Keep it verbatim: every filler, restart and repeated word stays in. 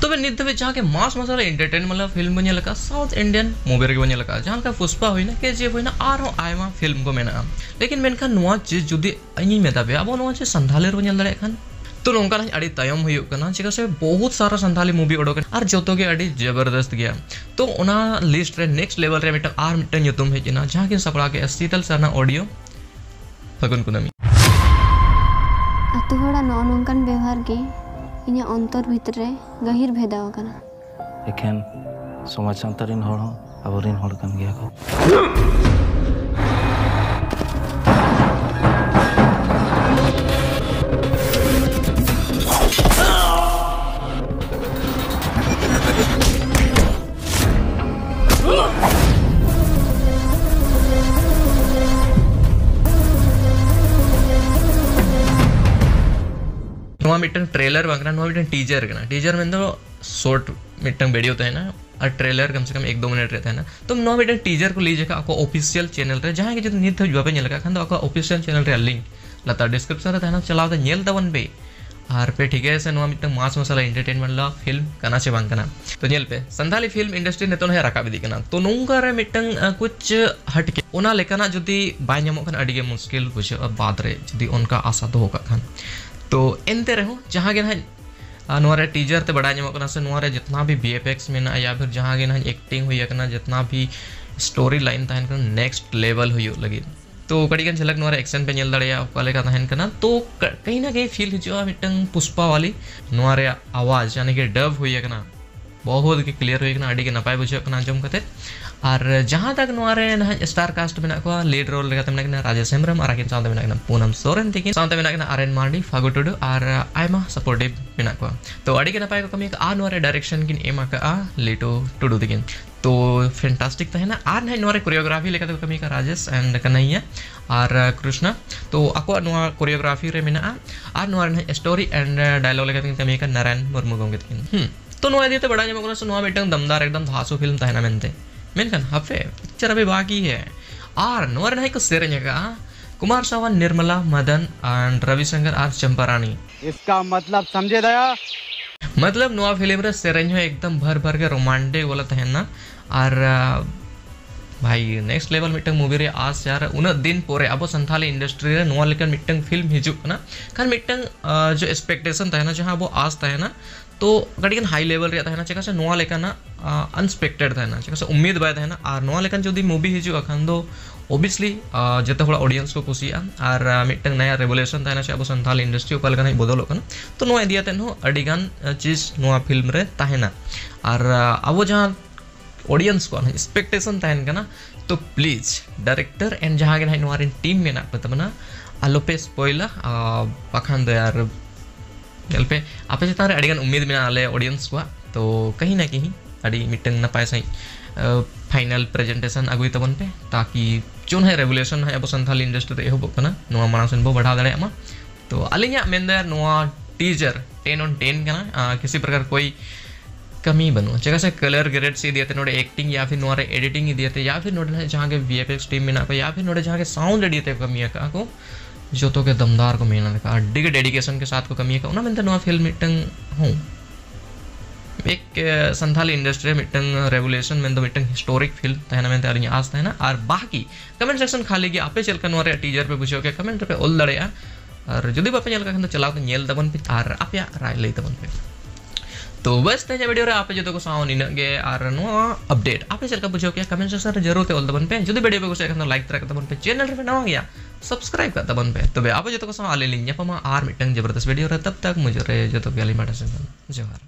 ᱛᱚᱵᱮ ᱱᱤᱛ ᱫᱷᱟᱹᱵᱤᱡ ᱡᱟᱦᱟᱸ ᱜᱮ mass ᱢᱟᱥᱟᱞᱟ entertainment film ᱵᱚᱱ ᱧᱮᱞ ᱟᱠᱟᱫᱼᱟ, South Indian movie ᱨᱮᱜᱮ ᱵᱚᱱ ᱧᱮᱞ ᱟᱠᱟᱫᱼᱟ, ᱡᱟᱦᱟᱸ ᱞᱮᱠᱟ ᱯᱩᱥᱯᱟ ᱦᱩᱭᱱᱟ, ᱠᱮ ᱡᱤ ᱮᱯᱷ ᱦᱩᱭᱱᱟ, ᱟᱨᱦᱚᱸ ᱟᱭᱢᱟ film ᱠᱚ ᱢᱮᱱᱟᱜᱼᱟ᱾ ᱞᱮᱠᱤᱱ ᱢᱮᱱᱠᱷᱟᱱ ᱱᱚᱣᱟ ᱪᱮᱫ ᱡᱩᱫᱤ ᱤᱧᱤᱧ ᱢᱮᱛᱟ ᱯᱮᱭᱟ, ᱟᱵᱚ ᱱᱚᱣᱟ ᱪᱮᱫ ᱥᱟᱱᱛᱷᱟᱞᱤ ᱨᱮᱵᱚᱱ ᱧᱮᱞ ᱫᱟᱲᱮᱭᱟᱜ ᱠᱷᱟᱱ, ᱛᱚ ᱱᱚᱝᱠᱟ ᱱᱟᱜ ᱟᱹᱰᱤ ᱛᱟᱭᱚᱢ ᱦᱩᱭᱩᱜ ᱠᱟᱱᱟ, ᱪᱮᱫᱟᱜ ᱥᱮ ᱵᱚᱦᱩᱛ ᱥᱟᱨᱟ ᱥᱟᱱᱛᱷᱟᱞᱤ movie ᱚᱰᱚᱠ ᱮᱱᱟ ᱟᱨ ᱡᱚᱛᱚ ᱜᱮ ᱟᱹᱰᱤ ᱡᱚᱵᱚᱨᱫᱚᱥᱛ ᱜᱮᱭᱟ᱾ ᱛᱚ ᱚᱱᱟ list ᱨᱮ next level ᱨᱮ ᱢᱤᱫᱴᱟᱝ ᱟᱨ ᱢᱤᱫᱴᱟᱝ ᱧᱩᱛᱩᱢ ᱦᱮᱡ ᱮᱱᱟ, ᱡᱟᱦᱟᱸ ᱠᱤᱱ ᱥᱟᱯᱲᱟᱣ ᱠᱮᱫᱼᱟ ᱥᱤᱛᱟᱞ ᱥᱟᱨᱱᱟ audio, ᱯᱷᱟᱹᱜᱩᱱ ᱠᱩᱱᱟᱹᱢᱤ᱾ ᱟᱛᱳ ᱦᱚᱲᱟᱜ ᱱᱚᱜᱼᱚ ᱱᱚᱝᱠᱟᱱ ᱵᱮᱣᱦᱟᱨ ᱜᱮ ᱤᱧᱟᱹᱜ ᱚᱱᱛᱚᱨ ᱵᱷᱤᱛᱨᱤ ᱨᱮ ᱜᱟᱹᱦᱤᱨ ᱵᱷᱮᱫᱟᱣ ᱟᱠᱟᱱᱟ᱾ ᱮᱠᱷᱮᱱ ᱥᱚᱢᱟᱡᱽ ᱥᱟᱶᱛᱟ ᱨᱮᱱ ᱦᱚᱲ ᱦᱚᱸ ᱟᱵᱚᱨᱮᱱ ᱦᱚᱲ ᱠᱟᱱ ᱜᱮᱭᱟ ᱠᱚ᱾ ᱱᱚᱣᱟ ᱢᱤᱫᱴᱟᱝ trailer ᱵᱟᱝ ᱠᱟᱱᱟ, ᱱᱚᱣᱟ ᱢᱤᱫᱴᱟᱝ teaser ᱠᱟᱱᱟ᱾ Teaser ᱢᱮᱱᱫᱚ short ᱢᱤᱫᱴᱟᱝ video ᱛᱟᱦᱮᱱᱟ, ᱟᱨ trailer ᱠᱟᱢ ᱥᱮ ᱠᱟᱢ ᱮᱠ ᱫᱩ ᱢᱤᱱᱤᱴ ᱨᱮ ᱛᱟᱦᱮᱱᱟ᱾ ᱛᱚ ᱱᱚᱣᱟ ᱢᱤᱫᱴᱟᱝ teaser ᱠᱚ release ᱟᱠᱟᱫ ᱟᱠᱚ official channel ᱨᱮ᱾ ᱡᱟᱦᱟᱸᱭ ᱜᱮ ᱡᱩᱫᱤ ᱱᱤᱛ ᱫᱷᱟᱹᱵᱤᱡ ᱵᱟᱯᱮ ᱧᱮᱞ ᱟᱠᱟᱫ ᱠᱷᱟᱱ ᱫᱚ ᱟᱠᱚ official channel ᱨᱮᱭᱟᱜ link ᱞᱟᱛᱟᱨ description ᱨᱮ ᱛᱟᱦᱮᱱᱟ, ᱪᱟᱞᱟᱣ ᱠᱟᱛᱮ ᱧᱮᱞ ᱛᱟᱵᱚᱱ ᱯᱮ᱾ ᱟᱨ ᱯᱮ ᱴᱷᱤᱠᱟᱹᱭᱟ ᱥᱮ ᱱᱚᱣᱟ ᱢᱤᱫᱴᱟᱝ mass ᱢᱟᱥᱟᱞᱟ entertainment ᱞᱟ film ᱠᱟᱱᱟ ᱥᱮ ᱵᱟᱝ ᱠᱟᱱᱟ᱾ ᱛᱚ ᱧᱮᱞ ᱯᱮ, ᱥᱟᱱᱛᱷᱟᱞᱤ film industry ᱱᱤᱛᱚᱜ ᱱᱟᱦᱟᱜ ᱨᱟᱠᱟᱵ ᱤᱫᱤᱜ ᱠᱟᱱᱟ᱾ ᱛᱚ ᱱᱚᱝᱠᱟ ᱨᱮ ᱢᱤᱫᱴᱟᱝ, ᱟ, ᱠᱩᱪ ᱦᱟᱴᱠᱮ ᱚᱱᱟ ᱞᱮᱠᱟᱱᱟᱜ ᱡᱩᱫᱤ ᱵᱟᱭ ᱧᱟᱢᱚᱜ ᱠᱷᱟᱱ ᱟᱹᱰᱤ ᱜᱮ ᱢᱩᱥᱠᱤᱞ ᱵᱩᱡᱷᱟᱹᱜᱼᱟ ᱵᱟᱫᱽ ᱨᱮ ᱡᱩᱫᱤ ᱚᱱᱠᱟ ᱟᱥᱟ ᱫᱚᱦᱚ ᱠᱟᱜ ᱠᱷᱟᱱ᱾ ᱛᱚ ᱮᱱᱛᱮ ᱨᱮᱦᱚᱸ ᱡᱟᱦᱟᱸ ᱜᱮ ᱱᱟᱦᱟᱜ, ᱟ, ᱱᱚᱣᱟ ᱨᱮ teaser ᱛᱮ ᱵᱟᱰᱟᱭ ᱧᱟᱢᱚᱜ ᱠᱟᱱᱟ ᱥᱮ ᱱᱚᱣᱟ ᱨᱮ ᱡᱤᱛᱱᱟ ᱵᱷᱤ V F X ᱢᱮᱱᱟᱜᱼᱟ ᱭᱟ ᱯᱷᱤᱨ ᱡᱟᱦᱟᱸ ᱜᱮ ᱱᱟᱦᱟᱜ acting ᱦᱩᱭ ᱟᱠᱟᱱᱟ, ᱡᱤᱛᱱᱟ ᱵᱷᱤ story line ᱛᱟᱦᱮᱱ ᱠᱟᱱᱟ next level ᱦᱩᱭᱩᱜ ᱞᱟᱹᱜᱤᱫ᱾ ᱛᱚ ᱠᱟᱹᱴᱤᱡ ᱜᱟᱱ ᱡᱷᱟᱞᱟᱠ ᱱᱚᱣᱟ ᱨᱮ action ᱯᱮ ᱧᱮᱞ ᱫᱟᱲᱮᱭᱟᱜᱼᱟ ᱚᱠᱟ ᱞᱮᱠᱟ ᱛᱟᱦᱮᱱ ᱠᱟᱱᱟ᱾ ᱛᱚ ᱠᱟ-, ᱠᱟᱹᱦᱤ ᱱᱟ ᱠᱟᱹᱦᱤ feel ᱦᱤᱡᱩᱜᱼᱟ ᱢᱤᱫᱴᱟᱝ ᱯᱩᱥᱯᱟ ᱣᱟᱞᱤ᱾ ᱱᱚᱣᱟ ᱨᱮᱭᱟᱜ ᱟᱣᱟᱡᱽ ᱭᱟᱱᱤ ᱠᱤ dub ᱦᱩᱭ ᱟᱠᱟᱱᱟ, ᱵᱚᱦᱩᱛ ᱜᱮ clear ᱦᱩᱭ ᱟᱠᱟᱱᱟ, ᱟᱹᱰᱤ ᱜᱮ ᱱᱟᱯᱟᱭ ᱵᱩᱡᱷᱟᱹᱜ ᱠᱟᱱᱟ ᱟᱸᱡᱚᱢ ᱠᱟᱛᱮ᱾ ᱟᱨ ᱡᱟᱦᱟᱸ ᱛᱟᱠ ᱱᱚᱣᱟ ᱨᱮ ᱱᱟᱦᱟᱜ star cast ᱢᱮᱱᱟᱜ ᱠᱚᱣᱟ, lead role ᱞᱮᱠᱟᱛᱮ ᱢᱮᱱᱟᱜ ᱠᱤᱱᱟ ᱨᱟᱡᱮᱥ ᱦᱮᱢᱵᱨᱚᱢ ᱟᱨ ᱟᱹᱠᱤᱱ ᱥᱟᱶᱛᱮ ᱢᱮᱱᱟᱜ ᱠᱤᱱᱟ ᱯᱩᱱᱟᱢ ᱥᱚᱨᱮᱱ ᱛᱤᱠᱤᱱ, ᱥᱟᱶᱛᱮ ᱢᱮᱱᱟᱜ ᱠᱤᱱᱟ ᱟᱨ ᱮᱱ ᱢᱟᱨᱰᱤ, ᱯᱷᱟᱹᱜᱩ ᱴᱩᱰᱩ ᱟᱨ ᱟᱭᱢᱟ supportive ᱢᱮᱱᱟᱜ ᱠᱚᱣᱟ᱾ ᱛᱚ ᱟᱹᱰᱤ ᱜᱮ ᱱᱟᱯᱟᱭ ᱠᱚ ᱠᱟᱹᱢᱤ ᱟᱠᱟᱫᱼᱟ᱾ ᱱᱚᱣᱟ ᱨᱮ direction ᱠᱤᱱ ᱮᱢ ᱟᱠᱟᱫᱼᱟ ᱞᱤᱴᱩ ᱴᱩᱰᱩ ᱛᱤᱠᱤᱱ᱾ ᱛᱚ fantastic ᱛᱟᱦᱮᱱᱟ᱾ ᱟᱨ ᱱᱟᱦᱟᱜ ᱱᱚᱣᱟ ᱨᱮ choreography ᱞᱮᱠᱟᱛᱮ ᱠᱚ ᱠᱟᱹᱢᱤ ᱟᱠᱟᱫ ᱨᱟᱡᱮᱥ and ᱠᱟᱱᱟᱭᱭᱟ ᱟᱨ, ᱟ, ᱠᱨᱤᱥᱱᱟ᱾ ᱛᱚ ᱟᱠᱚᱣᱟᱜ ᱱᱚᱣᱟ choreography ᱨᱮ ᱢᱮᱱᱟᱜᱼᱟ᱾ ᱟᱨ ᱱᱚᱣᱟ ᱨᱮ ᱱᱟᱦᱟᱜ story and, ᱟ, dialogue ᱞᱮᱠᱟᱛᱮ ᱠᱟᱹᱢᱤ ᱟᱠᱟᱫ ᱱᱟᱨᱟᱭᱚᱱ ᱢᱩᱨᱢᱩ ᱜᱚᱢᱠᱮ ᱛᱟᱹᱠᱤᱱ᱾ ᱦᱩᱸ᱾ ᱛᱚ ᱱᱚᱣᱟ ᱤᱫᱤ ᱠᱟᱛᱮ ᱵᱟᱲᱟᱭ ᱧᱟᱢᱚᱜ ᱠᱟᱱᱟ ᱥᱮ ᱱᱚᱣᱟ ᱢᱤᱫᱴᱟᱝ ᱫᱟᱢᱫᱟᱨ ᱮᱠᱫᱚᱢ ᱫᱷᱟᱥᱩ film ᱛᱟᱦᱮᱱᱟ ᱢᱮᱱᱛᱮ᱾ ᱢᱮᱱᱠᱷᱟᱱ ᱦᱟᱯᱮ, picture ᱟᱵᱷᱤ ᱵᱟᱠᱤ ᱦᱮ᱾ ᱟᱨ ᱱᱚᱣᱟ ᱨᱮ ᱱᱟᱦᱟᱜ ᱠᱚ ᱥᱮᱨᱮᱧ ᱟᱠᱟᱫᱼᱟ ᱠᱩᱢᱟᱨ ᱥᱟᱣᱟᱱ, ᱱᱤᱨᱢᱟᱞᱟ ᱢᱟᱫᱟᱱ and ᱨᱚᱵᱤ ᱥᱟᱝᱠᱟᱨ ᱟᱨ ᱪᱚᱢᱯᱟ ᱨᱟᱱᱤ᱾ इसका मतलब समझे दया? ᱢᱚᱛᱞᱚᱵ ᱱᱚᱣᱟ ᱯᱷᱤᱞᱢ ᱨᱮ ᱥᱮᱨᱮᱧ ᱦᱚᱸ ᱮᱠᱫᱚᱢ ᱵᱷᱟᱨ ᱵᱷᱟᱨ ᱜᱮ ᱨᱳᱢᱟᱱᱴᱤᱠ ᱵᱚᱞᱮ ᱛᱟᱦᱮᱱᱟ᱾ ᱟᱨ ᱵᱷᱟᱭ, ᱱᱮᱠᱥᱴ ᱞᱮᱵᱮᱞ ᱢᱤᱫᱴᱟᱝ ᱢᱩᱵᱷᱤ ᱨᱮ ᱟᱥ, ᱡᱟᱦᱟᱸ ᱨᱮ ᱩᱱᱟᱹᱜ ᱫᱤᱱ ᱯᱚᱨᱮ ᱟᱵᱚ ᱥᱟᱱᱛᱷᱟᱞᱤ ᱤᱱᱰᱟᱥᱴᱨᱤ ᱨᱮ ᱱᱚᱣᱟ ᱞᱮᱠᱟᱱ ᱢᱤᱫᱴᱟᱝ ᱯᱷᱤᱞᱢ ᱦᱤᱡᱩᱜ ᱠᱟᱱᱟ᱾ ᱠᱷᱟᱱ ᱢᱤᱫᱴᱟᱝ ᱡᱚ ᱮᱠᱥᱯᱮᱠᱴᱮᱥᱚᱱ ᱛᱟᱦᱮᱱᱟ, ᱡᱟᱦᱟᱸ ᱟᱵᱚ ᱟᱥ ᱛᱟᱦᱮᱱᱟ, ᱛᱚ ᱠᱟᱹᱴᱤᱡ ᱜᱟᱱ ᱦᱟᱭ ᱞᱮᱵᱮᱞ ᱨᱮᱭᱟᱜ ᱛᱟᱦᱮᱱᱟ᱾ ᱪᱮᱫᱟᱜ ᱥᱮ ᱱᱚᱣᱟ ᱞᱮᱠᱟᱱᱟᱜ ᱟᱱᱥᱯᱮᱠᱴᱮᱰ ᱛᱟᱦᱮᱱᱟ, ᱪᱮᱫᱟᱜ ᱥᱮ ᱩᱢᱤᱫ ᱵᱟᱭ ᱛᱟᱦᱮᱱᱟ᱾ ᱟᱨ ᱱᱚᱣᱟ ᱞᱮᱠᱟᱱ ᱡᱩᱫᱤ ᱢᱩᱵᱷᱤ ᱦᱤᱡᱩᱜᱼᱟ ᱠᱷᱟᱱ ᱫᱚ ᱚᱵᱤᱭᱟᱥᱞᱤ ᱡᱚᱛᱚ ᱦᱚᱲ ᱚᱰᱤᱭᱮᱱᱥ ᱠᱚ ᱠᱩᱥᱤᱭᱟᱜᱼᱟ᱾ ᱟᱨ ᱢᱤᱫᱴᱟᱝ ᱱᱟᱭᱟ ᱨᱮᱵᱷᱩᱞᱮᱥᱚᱱ ᱛᱟᱦᱮᱱᱟ ᱥᱮ ᱟᱵᱚ ᱥᱟᱱᱛᱷᱟᱞᱤ ᱤᱱᱰᱟᱥᱴᱨᱤ ᱚᱠᱟ ᱞᱮᱠᱟᱱᱟᱜ ᱵᱚᱫᱚᱞᱚᱜ ᱠᱟᱱᱟ, ᱛᱚ ᱱᱚᱣᱟ ᱤᱫᱤ ᱠᱟᱛᱮ ᱦᱚᱸ ᱟᱹᱰᱤ ᱜᱟᱱ ᱪᱤᱡᱽ ᱱᱚᱣᱟ ᱯᱷᱤᱞᱢ ᱨᱮ ᱛᱟᱦᱮᱱᱟ᱾ ᱟᱨ ᱟᱵᱚ ᱡᱟᱦᱟᱸ ᱚᱰᱤᱭᱮᱱᱥ ᱠᱚᱣᱟᱜ ᱮᱠᱥᱯᱮᱠᱴᱮᱥᱚᱱ ᱛᱟᱦᱮᱱ ᱠᱟᱱᱟ, ᱛᱚ ᱯᱞᱤᱡᱽ ᱰᱟᱭᱨᱮᱠᱴᱚᱨ ᱮᱱᱰ ᱡᱟᱦᱟᱸ ᱜᱮ ᱱᱟᱦᱟᱜ ᱱᱚᱣᱟ ᱨᱮᱱ ᱴᱤᱢ ᱢᱮᱱᱟᱜ ᱠᱚ ᱛᱟᱵᱚᱱᱟ, ᱟᱞᱚᱯᱮ ᱥᱯᱚᱭᱞᱟ᱾ ᱵᱟᱠᱷᱟᱱ ᱫᱚ ᱟᱨ ᱧᱮᱞ ᱯᱮ, ᱟᱯᱮ ᱪᱮᱛᱟᱱ ᱨᱮ ᱟᱹᱰᱤᱜᱟᱱ ᱩᱢᱤᱫ ᱢᱮᱱᱟᱜᱼᱟ ᱟᱞᱮ ᱚᱰᱤᱭᱮᱱᱥ ᱠᱚᱣᱟᱜ᱾ ᱛᱚ ᱠᱟᱹᱦᱤ ᱱᱟ ᱠᱟᱹᱦᱤ ᱟᱹᱰᱤ ᱢᱤᱫᱴᱟᱝ ᱱᱟᱯᱟᱭ ᱥᱟᱺᱦᱤᱡ ᱯᱷᱟᱭᱱᱟᱞ ᱯᱨᱮᱡᱮᱱᱴᱮᱥᱚᱱ ᱟᱹᱜᱩᱭ ᱛᱟᱵᱚᱱ ᱯᱮ, ᱛᱟᱠᱤ ᱡᱚᱱ ᱦᱮ ᱨᱮᱵᱷᱩᱞᱮᱥᱚᱱ ᱦᱟᱸᱜ ᱟᱵᱚ ᱥᱟᱱᱛᱷᱟᱞᱤ ᱤᱱᱰᱟᱥᱴᱨᱤ ᱨᱮ ᱮᱦᱚᱵᱚᱜ ᱠᱟᱱᱟ, ᱱᱚᱣᱟ ᱢᱟᱲᱟᱝ ᱥᱮᱱ ᱵᱚ ᱵᱟᱲᱦᱟᱣ ᱫᱟᱲᱮᱭᱟᱜ ᱢᱟ᱾ ᱛᱚ ᱟᱹᱞᱤᱧᱟᱜ ᱢᱮᱱ ᱫᱚ ᱱᱚᱣᱟ ᱴᱤᱡᱟᱨ ᱴᱮᱱ ᱚᱱ ᱴᱮᱱ ᱠᱟᱱᱟ᱾ ᱠᱤᱥᱤ ᱯᱨᱚᱠᱟᱨ ᱠᱳᱭ ᱠᱟᱹᱢᱤ ᱵᱟᱹᱱᱩᱜᱼᱟ᱾ ᱪᱮᱫᱟᱜ ᱥᱮ ᱠᱟᱞᱟᱨ ᱜᱨᱮᱰ ᱥᱮ ᱤᱫᱤᱭᱟᱛᱮ ᱱᱚᱰᱮ ᱮᱠᱴᱤᱝ ᱭᱟ ᱯᱷᱤᱨ ᱱᱚᱣᱟ ᱨᱮ ᱮᱰᱤᱴᱤᱝ ᱤᱫᱤᱭᱟᱛᱮ ᱭᱟ ᱯᱷᱤᱨ ᱱᱚᱰᱮ ᱱᱟᱦᱟᱜ ᱡᱟᱦᱟᱸ ᱜᱮ ᱵᱷᱤ ᱮᱯᱷ ᱮᱠᱥ ᱴᱤᱢ ᱢᱮᱱᱟᱜ ᱠᱚᱣᱟ ᱭᱟ ᱯᱷᱤᱨ ᱱᱚᱰᱮ ᱡᱟᱦᱟᱸ ᱜᱮ ᱥᱟᱣᱩᱱᱰ ᱤᱫᱤᱭᱟᱛᱮ ᱠᱟᱹᱢᱤ ᱟᱠᱟᱫᱼᱟ ᱠᱚ, ᱡᱚᱛᱚ ᱜᱮ ᱫᱚᱢᱫᱟᱨ ᱠᱚ ᱢᱮᱦᱱᱚᱛ ᱟᱠᱟᱫᱼᱟ, ᱟᱹᱰᱤ ᱜᱮ ᱰᱮᱰᱤᱠᱮᱥᱚᱱ ᱠᱮ ᱥᱟᱛᱷ ᱠᱚ ᱠᱟᱹᱢᱤ ᱟᱠᱟᱫᱼᱟ᱾ ᱚᱱᱟ ᱢᱮᱱᱛᱮ ᱱᱚᱣᱟ ᱯᱷᱤᱞᱢ ᱢᱤᱫᱴᱟᱝ ᱦᱚᱸ ᱮᱠ ᱥᱟᱱᱛᱷᱟᱞᱤ ᱤᱱᱰᱟᱥᱴᱨᱤ ᱨᱮ ᱢᱤᱫᱴᱟᱝ ᱨᱮᱵᱷᱩᱞᱮᱥᱚᱱ ᱢᱮᱱᱫᱚ ᱢᱤᱫᱴᱟᱝ ᱦᱤᱥᱴᱳᱨᱤᱠ ᱯᱷᱤᱞᱢ ᱛᱟᱦᱮᱱᱟ ᱢᱮᱱᱛᱮ ᱟᱹᱞᱤᱧᱟᱜ ᱟᱥ ᱛᱟᱦᱮᱱᱟ᱾ ᱟᱨ ᱵᱟᱠᱤ ᱠᱚᱢᱮᱱᱴ ᱥᱮᱠᱥᱚᱱ ᱠᱷᱟᱹᱞᱤ ᱜᱮ, ᱟᱯᱮ ᱪᱮᱫ ᱞᱮᱠᱟ ᱱᱚᱣᱟ ᱨᱮᱭᱟᱜ ᱴᱤᱡᱟᱨ ᱯᱮ ᱵᱩᱡᱷᱟᱹᱣ ᱠᱮᱫᱼᱟ ᱠᱚᱢᱮᱱᱴ ᱨᱮᱯᱮ ᱚᱞ ᱫᱟᱲᱮᱭᱟᱜᱼᱟ᱾ ᱟᱨ ᱡᱩᱫᱤ ᱵᱟᱯᱮ ᱧᱮᱞ ᱠᱟᱜ ᱠᱷᱟᱱ ᱫᱚ ᱪᱟᱞᱟᱣ ᱠᱟᱛᱮ ᱧᱮᱞ ᱛᱟᱵᱚᱱ ᱯᱮ ᱟᱨ ᱟᱯᱮᱭᱟᱜ ᱨᱟᱭ ᱞᱟᱹᱭ ᱛᱟᱵᱚᱱ ᱯᱮ᱾ ᱛᱚ ᱵᱟᱥ ᱛᱮᱦᱮᱧᱟᱜ ᱵᱷᱤᱰᱤᱭᱳ ᱨᱮ ᱟᱯᱮ ᱡᱚᱛᱚ ᱠᱚ ᱥᱟᱶ ᱱᱤᱱᱟᱹᱜ ᱜᱮ᱾ ᱟᱨ ᱱᱚᱣᱟ ᱟᱯᱰᱮᱴ ᱟᱯᱮ ᱪᱮᱫ ᱞᱮᱠᱟ ᱵᱩᱡᱷᱟᱹᱣ ᱠᱮᱫᱼᱟ ᱠᱚᱢᱮᱱᱴ ᱥᱮᱠᱥᱚᱱ ᱨᱮ ᱡᱟᱹᱨᱩᱲ ᱛᱮ ᱚᱞ ᱛᱟᱵᱚᱱ ᱯᱮ᱾ ᱡᱩᱫᱤ ᱵᱷᱤᱰᱤᱭᱳ ᱯᱮ ᱠᱩᱥᱤᱭᱟᱜ ᱠᱷᱟᱱ ᱫᱚ ᱞᱟᱭᱤᱠ ᱛᱟᱨᱟ ᱠᱟᱜ ᱛᱟᱵᱚᱱ ᱯᱮ, ᱪᱮᱱᱮᱞ ᱨᱮᱯᱮ ᱱᱟᱣᱟ ᱜᱮᱭᱟ ᱥᱟᱵᱥᱠᱨᱟᱭᱤᱵ ᱠᱟᱜ ᱛᱟᱵᱚᱱ ᱯᱮ᱾ ᱛᱚᱵᱮ ᱟᱵᱚ ᱡᱚᱛᱚ ᱠᱚ ᱥᱟᱶ ᱟᱞᱮ ᱞᱤᱧ ᱧᱟᱯᱟᱢᱟ ᱟᱨ ᱢᱤᱫᱴᱟᱝ ᱡᱚᱵᱚᱨᱫᱚᱥ ᱵᱷᱤᱰᱤᱭᱳ ᱨᱮ᱾ ᱛᱟᱵ ᱛᱟᱠ ᱢᱩᱪᱟᱹᱫ ᱨᱮ ᱡᱚᱛᱚ ᱜᱮ ᱟᱹᱞᱤᱧ ᱯᱟᱦᱴᱟ ᱥᱮᱱ ᱠᱷᱚᱱ ᱡᱚᱦᱟᱨ᱾